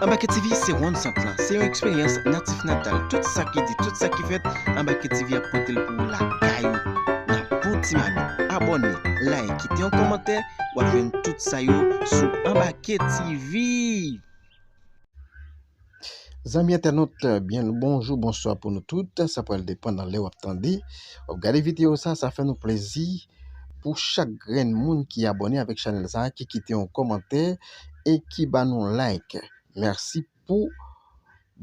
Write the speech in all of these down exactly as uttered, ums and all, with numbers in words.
Anbake T V se wonn sant lan, se yon eksperyans natif natal. Tout sa ki di, tout sa ki fèt, Anbake T V ap pote l pou ou lakay ou. Nan bon ti mami, abòne, like, kite yon kòmantè, w ap jwenn tout sa yo sou Anbake T V. Zanmi entènot, byen bonjou, bonswa pou nou tout. Sa pral depann nan lè w ap tande, w ap gade videyo sa, sa fè nou plezi pou chak grenn moun ki abòne avèk chanèl sa, ki kite yon kòmantè e ki ba nou like. Mèsi pou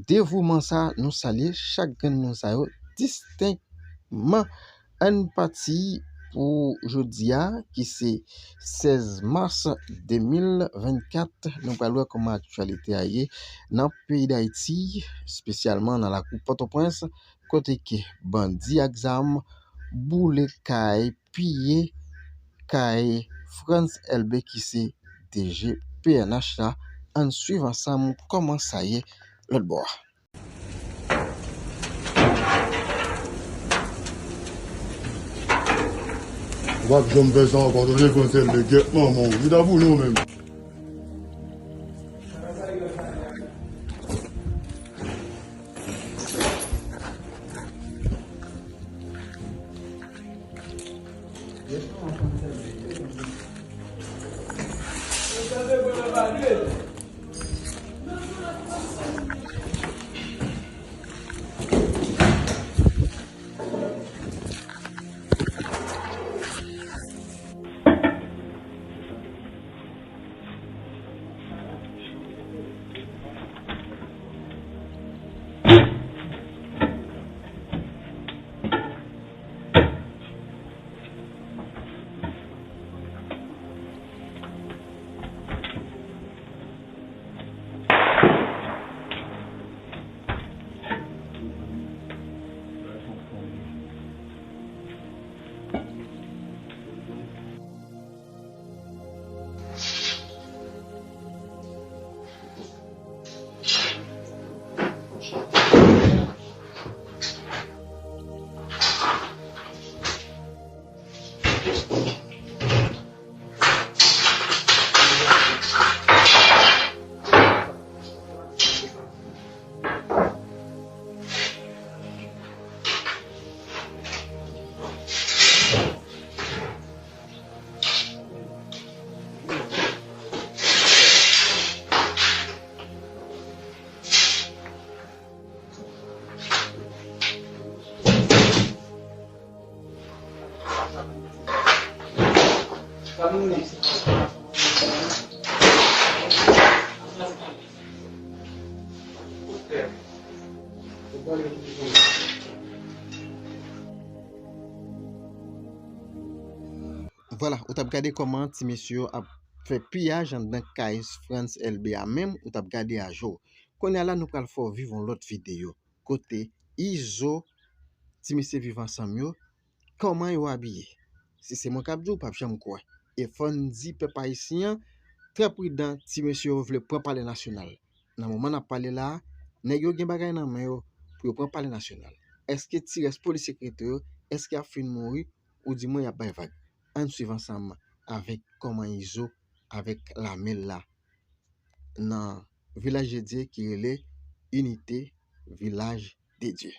devouman sa, nou salye chak grenn moun sa yo distenkman. Ann pati pou jodi a, ki se sèz mas de mil vennkat, nou pral wè kòman aktyalite a ye nan peyi Dayiti, espesyalman nan lakou Pòtoprens, kote ke bandi ak zam boule kay, piye kay Frantz Elbé ki se D G P N H la. Ann swiv ansanm kòman sa ye lòt bò a. Ou p ap janm fè sa ankò, tande Frantz Elbé, gyèt manman w, li ta boule w menm. Vwala, ou t ap gade kòman ti mesye yo ap fè piyaj anndan kay Frantz Elbé a menm, ou t ap gade a je w. Kounye a la, nou pral fè w viv yon lòt videyo kote Izo, ti mesye Viv Ansanm yo, kòman yo abiye. Si se mwen k ap di w, w p ap janm kwè. E fò n di pèp ayisyen an, trè pridan, ti mesye yo vle pran Palè Nasyonal. Nan moman n ap pale la a, nèg yo gen bagay nan men yo pou yo pran Palè Nasyonal. Èske ti rès polis sekreto yo, èske y ap fin mouri, oudimwen y ap bay vag? Ann swiv ansanm avèk kòman Izo avèk lame l la nan Vilaj de Dye ki rele Inite Vilaj de Dye.